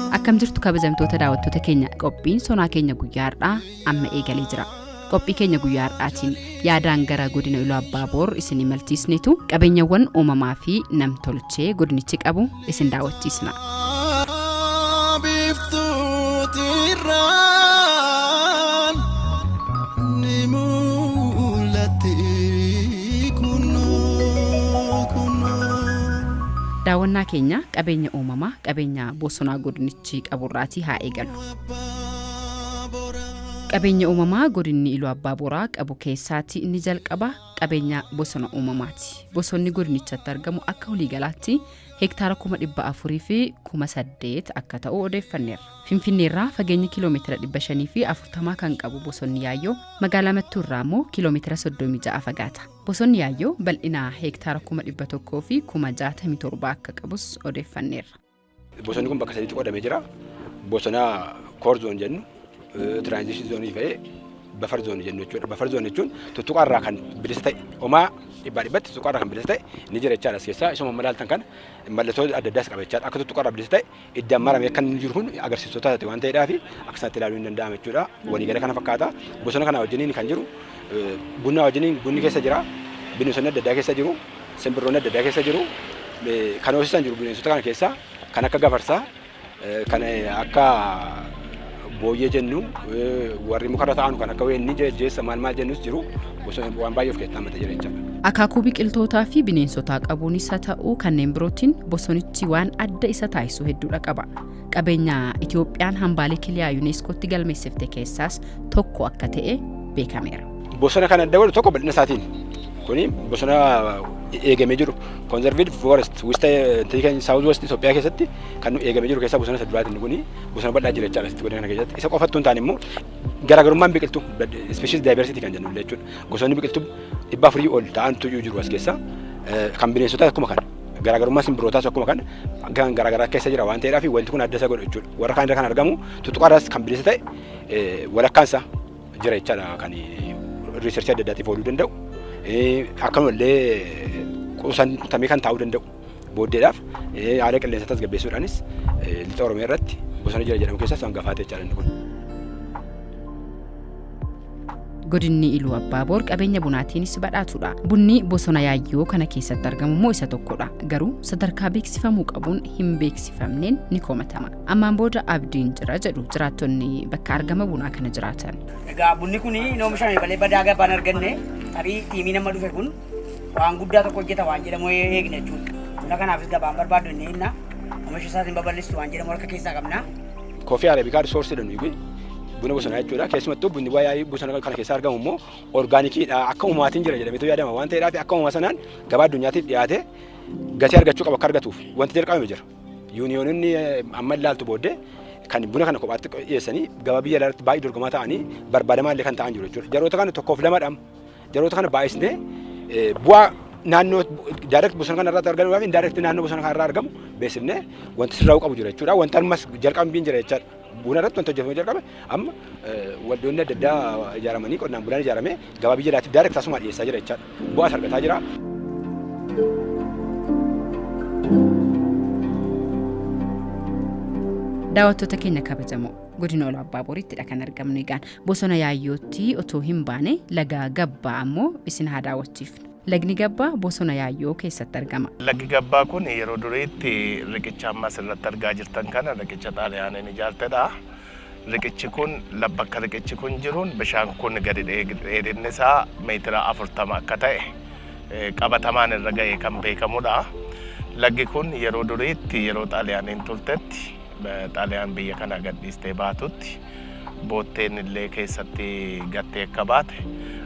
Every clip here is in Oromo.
Akkam jirtu kabajamtoota daawwattoota keenya, qophiin sonaa keenya guyyaa har'aa amma eegalee jira. Qophii keenya guyyaa har'aatiin yaadaan gara godina Iluu Abbaa Boor isin imalchiisnetu qabeenyawwan uumamaa fi namtolchee godinichi qabu isin daawwachiisna. Biiftuutirraan ni mul'atti kunoo kunoo. Daawwannaa keenya qabeenya uumamaa, qabeenya bosonaa godinichi qaburraatii haa eegallu. Qabeenya uumamaa godinni Iluu Abbaa Booraa qabu keessaati inni jalqaba qabeenya bosona uumamaati. Bosonni godinichatti argamu akka waliigalaatti hektaara 408,000 akka ta'u odeeffanneerra. Finfinneerraa fageenya kiiloomeetira 540 kan qabu bosonni Yaayyoo magaalaa Mattuu irraa immoo kiiloomeetira 36 fagaata. Bosonni Yaayyoo bal'ina hektaara 167,067 akka qabus odeeffanneerra. Bosonni kun bakka sadiitti qoodamee jira. Bosona core zone jennu, transition zone fi buffer zone jennu jechuudha. Buffer zone jechuun tuttuqaa irraa kan bilisa ta'e, homaa dhibbaa dhibbatti tuttuqaa irraa kan bilisa ta'e ni jira jechaadha as keessaa. Isuma madaaltan kana mallattoo adda addaas qaba jechaadha. Akka tuttuqaa irraa bilisa ta'e iddaan maramee kan jiru kun agarsiistota ta'e waan ta'eedhaaf akka isaatti ilaaluun hin danda'ama jechuudha. Waliigala kana fakkaata. Bosona kana wajjiniin kan jiru buna wajjiniin bunni keessa jira. Bineensonni adda addaa keessa jiru. Simbirroonni adda addaa keessa jiru. Kan hoosisan jiru bineensota kana keessaa kan akka gafarsaa, kan akka booyyee jennu, warri mukarra taa'an kan akka weenni jeessa maal maal jennus jiru. Bosona waan baay'ee of keessatti hammatee jira jechaadha. Akaakuu biqiltootaa fi bineensotaa qabuunis haa ta'u kanneen birootiin bosonichi waan adda isa taasisu hedduudha qaba. Qabeenya Itoophiyaan hambaalee kiliyaa yuuneeskootti galmeessifte keessaas tokko akka ta'e beekameera. Bosona kana adda godhu tokko bal'ina isaatiin. Kuni bosona eegamee jiru conserved forest wista South West Itoophiyaa keessatti kan nu eegamee jiru keessaa bosona isa duraatiin kuni bosona bal'aa jira jechaadha asitti godina kana keessatti. Isa qofattuu hin taane immoo garaagarummaan biqiltuu, species diversity kan jennu jechuudha. Gosoonni biqiltuu 400 ol ta'antu jiru as keessa. Kan bineensotaa akkuma kana. Garaagarummaa simbirrootaas akkuma kana kan garaagaraa keessa jira waan ta'eedhaaf wanti kun adda isa godhu jechuudha. Warra kaan irra kan argamu tuttuqaarraas kan bilisa ta'e walakkaan isaa jira jechaadha kan researchii adda addaatiif ooluu danda'u. Akkanumallee quusantamee kan taa'uu danda'u booddeedhaaf haala qilleensa tasgabbeessuudhaanis lixa Oromiyaa irratti bosona jira jedhamu keessaa isaan gafaate jechaadha inni kun. Godinni Iluu Abbaa Boor qabeenya bunaatiinis badhaatuudha. Bunni bosona Yaayyoo kana keessatti argamu immoo isa tokkodha. Garuu sadarkaa beeksifamuu qabuun hin beeksifamneen ni komatama. Ammaan booda abdiin jira jedhu jiraattonni bakka argama bunaa kana jiraatan. Egaa bunni kun hin oomishame malee badaa gabaan arganne, tarii tiimii nama dhufe kun waan guddaa tokko hojjeta waan jedhamu eegna jechuudha. Buna kanaafis gabaan barbaaddu inni hinna oomisha isaatiin babal'istu waan jedhamu harka keessaa qabna. Coffee Arabica source jedhamu buna bosonaa jechuudha. Keessumattuu bunni waa'ee bosona kana keessaa argamu immoo orgaanikiidha. Akka uumamaatiin jira jedhameetu yaadama waan ta'eedhaaf akka uumama sanaan gabaa addunyaatiif dhiyaate gatii argachuu qaba akka argatuuf wanti jalqabame jira. Yuuniyoononni amma ilaaltu booddee kan buna kana kophaatti dhiyeessanii gabaa biyya alaatti baay'ee dorgomaa ta'anii barbaadamaa illee kan ta'an jiru jechuudha. Jaroota kana tokkoof lamadha. Jaroota kana baay'isnee bu'aa naannoo direct bosona kana irratti argamuudhaaf indirect naannoo bosona kana irraa argamu beeksifnee wanti sirraa'uu qabu jira jechuudha. Wanti ammas jalqabbiin jira jechaadha. Buna irratti wanti hojjetamuu jalqabe amma waldoonni adda addaa ijaaramanii qonnaan bulaan ijaaramee gabaa biyya alaatti direct asuma dhiyeessaa jira jechaadha. Bu'aas argataa jira. Daawwattoota keenya kabajamoo, godina Iluu Abbaa Boorittidha kan argamnu. Egaan bosona Yaayyootti otoo hin baane laga Gabbaa ammoo isin haa daawwachiifnu. Lagni Gabbaa bosona Yaayyoo keessatti argama. Laggi Gabbaa kun yeroo duriitti riqicha amma asirratti argaa jirtan kana riqicha Xaaliyaaniin ijaartedha. Riqichi kun bakka riqichi kun jiruun bishaan kun gadi dheerinni isaa meetira 40 akka ta'e qabatamaan irra ga'ee kan beekamudha. Laggi kun yeroo duriitti yeroo Xaaliyaaniin turtetti, Xaaliyaan biyya kana gadhiistee baatutti bootteen illee keessatti gattee akka baate,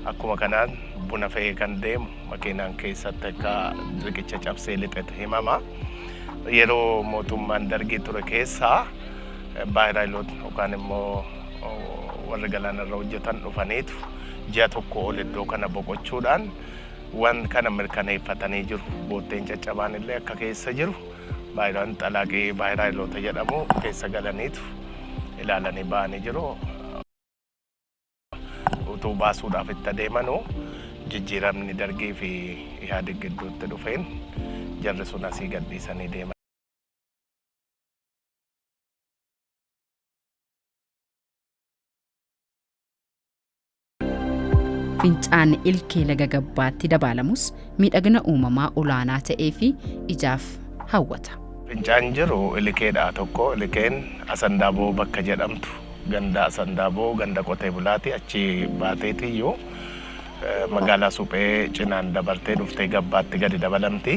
akkuma kanaan buna fe'ee kan deemu makiinaan keessatti akka riqicha cabsee lixetu himama. Yeroo mootummaan Dargii ture keessaa baayiraayiloot yookaan immoo Warri galaanarra hojjetan dhufaniitu ji'a tokko ol iddoo kana boqochuudhaan waan kana mirkaneeffatanii jiru. Bootteen caccabaan illee akka keessa jiru baay'inaan xalaaqee baay'iraayiloota jedhamu keessa galaniitu ilaalanii ba'anii jiru. Utuu baasuudhaaf itti adeemanuu jijjiiramni Dargii fi Ihaadig gidduutti dhufeen jarri sun asii gadhiisanii deeman. Fincaan ilkee laga Gabbaatti dabaalamus miidhagina uumamaa olaanaa ta'ee fi ijaaf hawwata. Fincaan jiru ilikeedha tokko. Ilikeen Asandaaboo bakka jedhamtu ganda Asandaaboo ganda qotee bulaati achi baateetiyyuu magaalaa Suphee cinaan dabartee dhuftee Gabbaatti gadi dabalamti.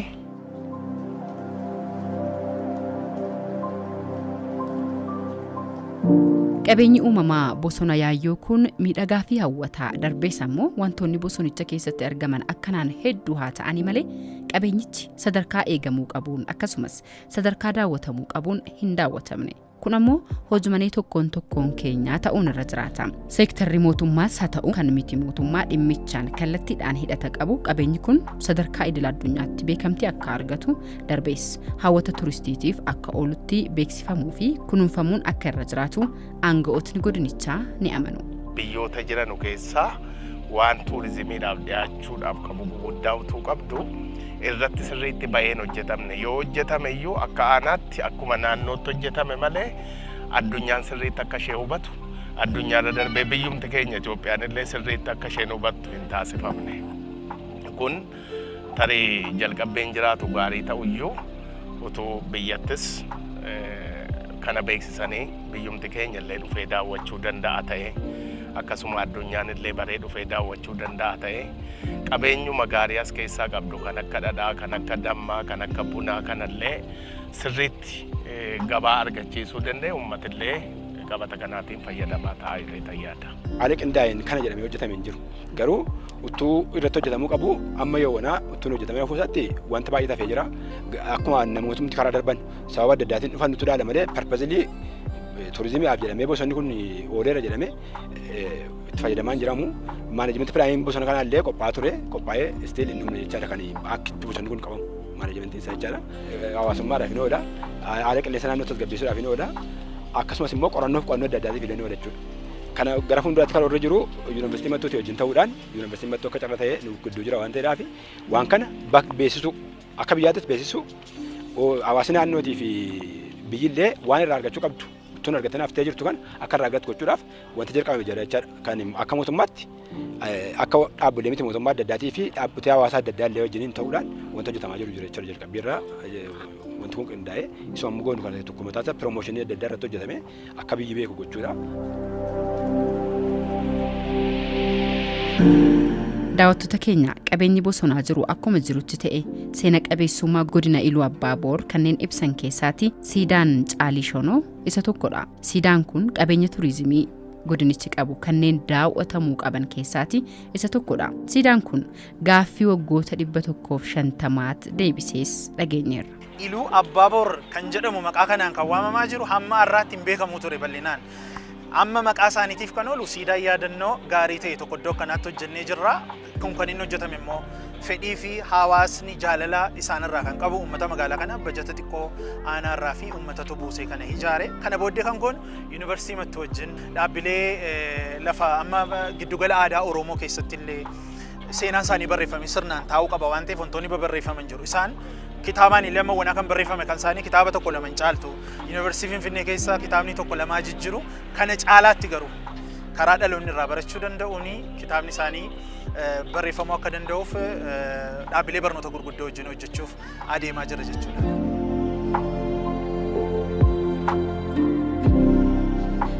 Qabeenyi uumamaa bosona Yaayyoo kun miidhagaa fi hawwataa darbees ammoo wantoonni bosonicha keessatti argaman akkanaan hedduu haa ta'anii malee qabeenyichi sadarkaa eegamuu qabuun akkasumas sadarkaa daawwatamuu qabuun hin daawwatamne. Kun ammoo hojmanee tokkoon tokkoon keenyaa ta'uun irra jiraata. Seektarri mootummaas haa ta'u kan miti mootummaa dhimmichaan kallattiidhaan hidhata qabu qabeenyi kun sadarkaa idil addunyaatti beekamtii akka argatu darbees hawwata turistiitiif akka oolutti beeksifamuu fi kunuunfamuun akka irra jiraatu aanga'ootni godinichaa ni amanu. Biyyoota jiranu keessaa waan tuurizimiidhaaf dhiyaachuudhaaf qabu guguddaa utuu qabdu irratti sirriitti ba'een hojjetamne. Yoo hojjetame iyyuu akka aanaatti akkuma naannootti hojjetame malee addunyaan sirriitti akka ishee hubatu, addunyaarra darbee biyyumti keenya Itoophiyaan illee sirriitti akka isheen hubattu hin taasifamne. Kun tarii jalqabbeen jiraatu gaarii ta'uyyuu utuu biyyattis kana beeksisanii biyyumti keenya illee dhufee daawwachuu danda'a ta'e, akkasuma addunyaan illee baree dhufee daawwachuu danda'a ta'e, qabeenyuma gaarii as keessaa qabdu kan akka dhadhaa, kan akka dammaa, kan akka bunaa kanallee sirriitti gabaa argachiisuu danda'e uummatillee qabata kanaatiin fayyadamaa ta'a illee tayyaada. Haala qindaa'een kana jedhamee hojjetame hin jiru. Garuu utuu irratti hojjetamuu qabu amma yoowwanaa utuu hojjetamee hafuu isaatti wanta baay'ee tafee jira. Akkuma namootumti karaa darban sababa adda addaatiin dhufan nutti ilaala malee parpazilii turizimiidhaaf jedhamee bosonni kun ooleera jedhamee itti fayyadamaa hin jiramu. Maaneejimenti pilaaniin bosona kanaa illee qophaa'aa ture, qophaa'ee istiil hin dhumne jechaadha kan akka itti bosonni kun qabamu maaneejimentiin isaa jechaadha. Hawaasummaadhaaf hin oola, haala qilleensa naannoo tasgabbeessuudhaaf hin oola, akkasumas immoo qorannoof qo'annoo adda addaatiif illee ni oola jechuudha. Kana gara fuulduraatti kan irra jiru Yuunivarsiitii Mattuutii wajjin ta'uudhaan Yuunivarsiitiin Mattuu akka carra ta'ee nu gidduu jira waan ta'eedhaaf waan kana beeksisuu akka biyyaattis beeksisuu hawaasni naannootii fi biyyillee waan irraa argachuu qabdu tun argattee haftee jirtu kan akka irraa argattu gochuudhaaf wanti jalqabame jira jechaadha. Kan akka mootummaatti akka dhaabbilee miti mootummaa adda addaatii fi dhaabbilee hawaasaa adda addaa illee wajjiniin ta'uudhaan wanta hojjetamaa jiru jira jechaadha. Jalqabbiirraa wanti kun qindaa'ee isuma ammoo goonu kana tokko mataa isaa piroomooshinii adda addaa irratti hojjetame akka biyyi beeku gochuudha. Daawwattoota keenya, qabeenyi bosonaa jiru akkuma jirutti ta'e seena qabeessummaa godina Iluu Abbaa Boor kanneen ibsan keessaati siidaan Caalii Shonoo isa tokkodha. Siidaan kun qabeenya turizimii godinichi qabu kanneen daawwatamuu qaban keessaati isa tokkodha. Siidaan kun gaaffii waggoota 150 deebisees dhageenyeerra. Iluu Abbaa Boor kan jedhamu maqaa kanaan kan waamamaa jiru hamma har'aatti hin beekamu ture bal'inaan. Amma maqaa isaaniitiif kan oolu siidaa yaadannoo gaarii ta'e tokko iddoo akkanaatti hojjennee jirra. Kun kan inni hojjetame immoo fedhii fi hawaasni jaalala isaanirraa kan qabu uummata magaalaa kana bajata xiqqoo aanaarraa fi uummatatu buusee kana ijaare. Kana booddee kan goonu Yuunivarsiitii Mattuu wajjin dhaabbilee lafa amma giddugala aadaa Oromoo keessatti illee seenaan isaanii barreeffamee sirnaan taa'uu qaba waan ta'eef wantoonni babarreeffaman jiru. Isaan kitaabaan illee amma wanaa kan barreeffame kan isaanii kitaaba tokko lama hin caaltu. Yuunivarsiitii Finfinnee keessa kitaabni tokko lamaa jijjiru. Kana caalaatti garuu karaa dhaloonni irraa barachuu danda'uun kitaabni isaanii barreeffamuu akka danda'uuf dhaabbilee barnoota gurguddoo wajjin hojjechuuf adeemaa jira jechuudha.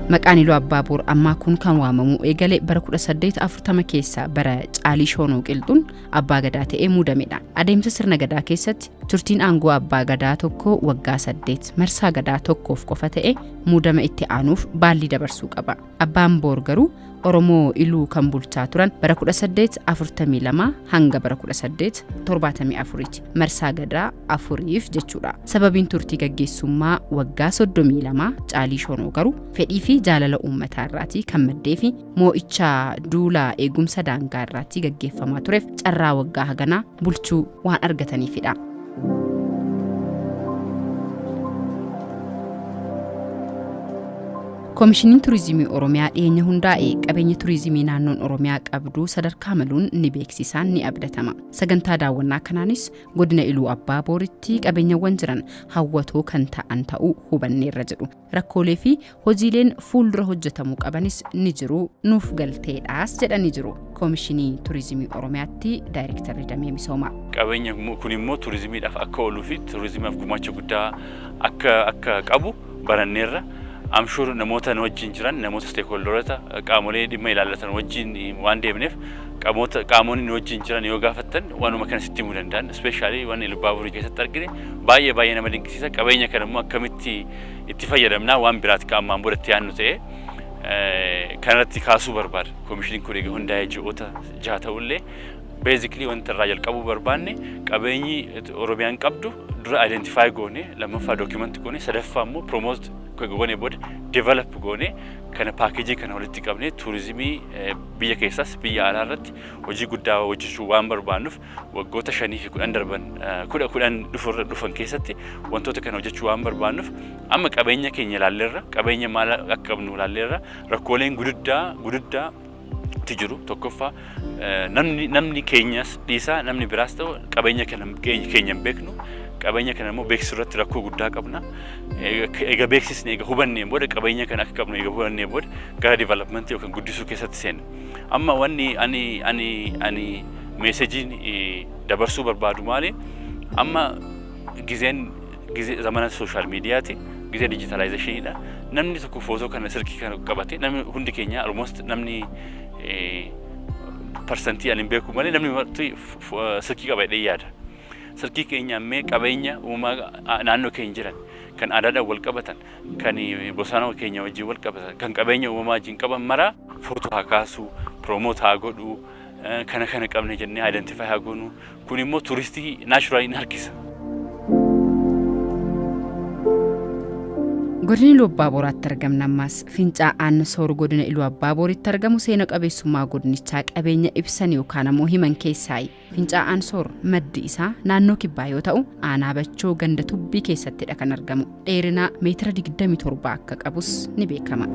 Maqaan Iluu Abbaa Boor ammaa kun kan waamamu eegale bara 1840 keessa bara Caalii Shoonoo Qilxuun Abbaa Gadaa ta'ee muudamedha. Adeemsa sirna Gadaa keessatti turtiin aangoo Abbaa Gadaa tokko waggaa 8 marsaa Gadaa tokkoof qofa ta'e muudama itti aanuuf baallii dabarsuu qaba. Abbaan Boor garuu Oromoo Iluu kan bulchaa turan bara 1842 hanga bara 1874tti marsaa gadaa afuriif jechuudha. Sababiin turtii gaggeessummaa waggaa 32 Caalii Shonoo garuu fedhii fi jaalala uummataa irraatii kan maddee fi moo'icha duula eegumsa daangaa irraatii gaggeeffamaa tureef carraa waggaa haganaa bulchuu waan argataniifidha. Koomishiniin Turizimii Oromiyaa dhiyeenya hundaa'e qabeenya turizimii naannoon Oromiyaa qabdu sadarkaa maluun ni beeksisaan ni abdatama. Sagantaa daawwannaa kanaanis godina Iluu Abbaa Booritti qabeenyawwan jiran hawwatoo kan ta'an ta'uu hubanneerra jedhu. Rakkoolee fi hojiileen fuuldura hojjetamuu qabanis ni jiru, nuuf galteedhaas jedhanii jiru. Koomishinii Turizimii Oromiyaatti Daayirektarri Damee Misoomaa. Qabeenya kun immoo turizimiidhaaf akka ooluu fi turizimiif gumaacha guddaa akka qabu baranneerra. I'm sure namoota nu wajjin jiran, namoota stakeholderota qaamolee dhimma ilaallatan wajjin waan deemneef, qaamonni nu wajjin jiran yoo gaafattan waanuma kana sitti himuu danda'an. Especially waan Iluu Abbaa keessatti argine baay'ee baay'ee nama dinqisiisa. Qabeenya kana immoo akkamitti itti fayyadamnaa waan biraati kan ammaan booda itti yaadnu ta'e kanarratti kaasuu barbaada. Koomishiniin kun egaa hundaa'ee ji'oota 6 ta'ullee, basically wanta irraa jalqabuu barbaanne qabeenyi Oromiyaan qabdu dura identify goone, lammaffaa document goone, sadaffaa immoo promote goone, booda develop goone, kana package kana walitti qabne turizimii biyya keessaas biyya alaa irratti hojii guddaa hojjechuu waan barbaannuuf, waggoota 5 fi 10 darban, 10 dhufan keessatti wantoota kana hojjechuu waan barbaannuuf, amma qabeenya keenya ilaalleerra, qabeenya maal akka qabnu ilaalleerra. Rakkooleen gududdaa gududdaa jiru, tokkoffaa namni keenyas dhiisaa namni biraas ta'u qabeenya kana keenya hin beeknu. Qabeenya kana immoo beeksisuu irratti rakkoo guddaa qabna. Egaa beeksisne, egaa hubanneen booda, qabeenya kana akka qabnu egaa hubanneen booda, gara developmentii yookaan guddisuu keessatti seenna. Amma wanni ani messageiin dabarsuu barbaadu maali? Amma gizeen gizee zamana social mediaati, gizee digitalizationiidha. Namni tokko footoo kana silkii kana qabate, namni hundi keenya almost, namni parsantii ani hin beeku malee, namni marti silkii qaba jedhee yaada. Silkii keenya ammee qabeenya uumamaa naannoo keenya jiran, kan aadaadhaan wal qabatan, kan bosona keenya wajjin wal qabatan, kan qabeenya uumamaa wajjin qaban maraa footoo haa kaasuu, promote haa godhuu, kana kana qabne jennee identify haa goonuu. Kun immoo turistii naturally ni harkisa. Godina Iluu Abbaa Booraatti argamna ammas. Fincaa'aan Soor godina Iluu Abbaa Booritti argamu seena qabeessummaa godinichaa qabeenya ibsan yookaan ammoo himan keessaayi. Fincaa'aan Soor maddi isaa naannoo kibbaa yoo ta'u, aanaa Bachoo ganda Tubbii keessattidha kan argamu. Dheerina meetira 27 akka qabus ni beekama.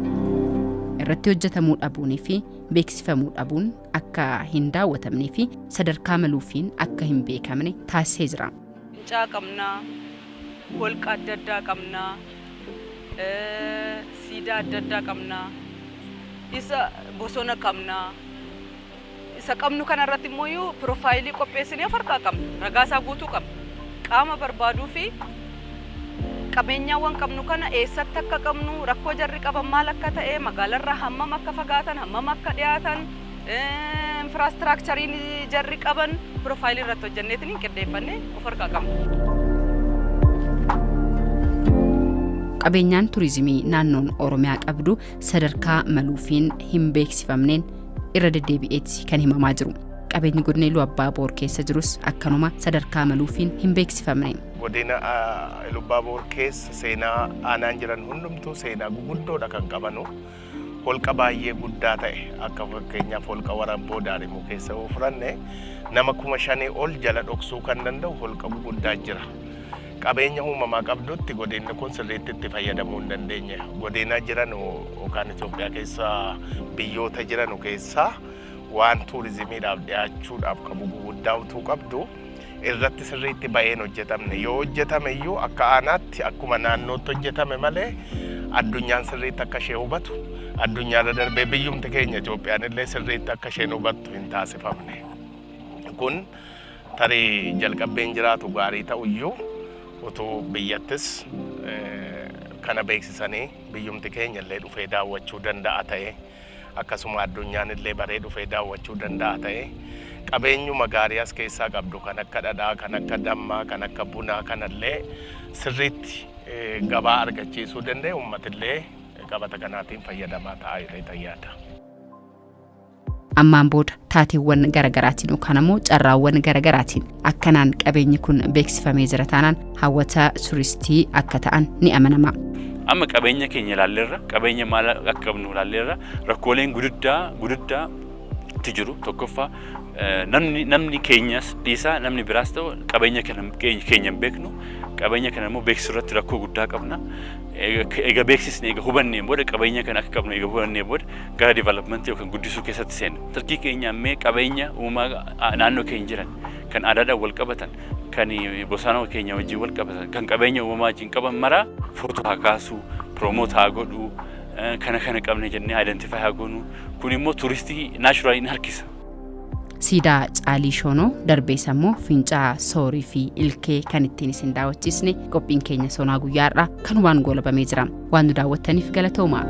Irratti hojjetamuu dhabuunii fi beeksifamuu dhabuun akka hin daawwatamnee fi sadarkaa maluufiin akka hin beekamne taasisee jira. Fincaa qabnaa, holqa adda addaa qabnaa, siidaa adda addaa qabnaa, isa bosona qabnaa. Isa qabnu kanarratti immoo profile qopheessinee of harkaa qabna. Ragaa isaa guutuu qabna. Qaama barbaaduu fi qabeenyaawwan qabnu kana eessatti akka qabnu, rakkoo jarri qaban maal akka ta'e, magaalarraa hammam akka fagaatan, hammam akka dhiyaatan, infrastructureiin jarri qaban profile irratti hojjenneetiin qindeeffannee of harkaa qabna. Qabeenyaan turizimii naannoon Oromiyaa qabdu sadarkaa maluufiin hin beeksifamneen irra deddeebi'eeti kan himamaa jiru. Qabeenyi godina Iluu Abbaa Boor keessa jirus akkanuma sadarkaa maluufiin hin beeksifamne. Godina Iluu Abbaa Boor keessa seenaa aanaan jiran hundumtuu seenaa guguddoodha kan qabanu. Holqa baay'ee guddaa ta'e, akka fakkeenyaaf holqa Warabboo Daarimuu keessa yoo fudhanne, nama 5,000 ol jala dhoksuu kan danda'u holqa guguddaa jira. Qabeenya uumamaa qabdutti godinni kun sirriitti itti fayyadamuu hin dandeenye. Godina jiran yookaan Itoophiyaa keessa biyyoota jiran keessaa waan tuurizimiidhaaf dhiyaachuudhaaf qabu guguddaa utuu qabdu irratti sirriitti ba'een hojjetamne. Yoo hojjetame iyyuu akka aanaatti, akkuma naannootti hojjetame malee, addunyaan sirriitti akka ishee hubatu, addunyaarra darbee biyyumti keenya Itoophiyaan illee sirriitti akka isheen hubattu hin taasifamne. Kun tarii jalqabbeen jiraatu gaarii ta'u iyyuu, utuu biyyattis kana beeksisanii biyyumti keenya illee dhufee daawwachuu danda'a ta'e, akkasuma addunyaan illee baree dhufee daawwachuu danda'a ta'e, qabeenyuma gaarii as keessaa qabdu kan akka dhadhaa, kan akka dammaa, kan akka bunaa kanallee sirriitti gabaa argachiisuu danda'e, uummatillee qabata kanaatiin fayyadamaa ta'a jedhee yaada. Ammaan booda taateewwan garaagaraatiin yookaan ammoo carraawwan garaagaraatiin akkanaan qabeenyi kun beeksifamee jira taanaan hawwata turistii akka ta'an ni amanama. Amma qabeenya keenya ilaalleerra, qabeenya maal akka qabnu ilaalleerra, rakkooleen gududdaa gududdaa itti jiru. Tokkoffaa, namni keenyas dhiisaa namni biraas ta'u qabeenya kana keenya hin beeknu, qabeenya kana immoo beeksisuu irratti rakkoo guddaa qabna. Eega beeksisne, eega hubanneen booda, qabeenya kana akka qabnu eega hubannee booda gara developmentii yookaan guddisuu keessatti seenna. Turkii keenya ammee qabeenya uumamaa naannoo keenya jiran kan aadaadhaan wal qabatan, kan bosona keenya wajjin wal qabatan, kan qabeenya uumamaa wajjin qaban maraa footoo haa kaasuu, promote haa godhuu, kana kana qabne jennee identify haa goonuu. Kun immoo turistii naturally ni harkisa. Siidaa Caalii Shoonoo darbees ammoo Fincaa Soorii fi Ilkee kan ittiin isin daawwachiisne qophiin keenya sonaa guyyaarraa kanumaan goolabamee jira. Waan nu daawwattaniif galatooma.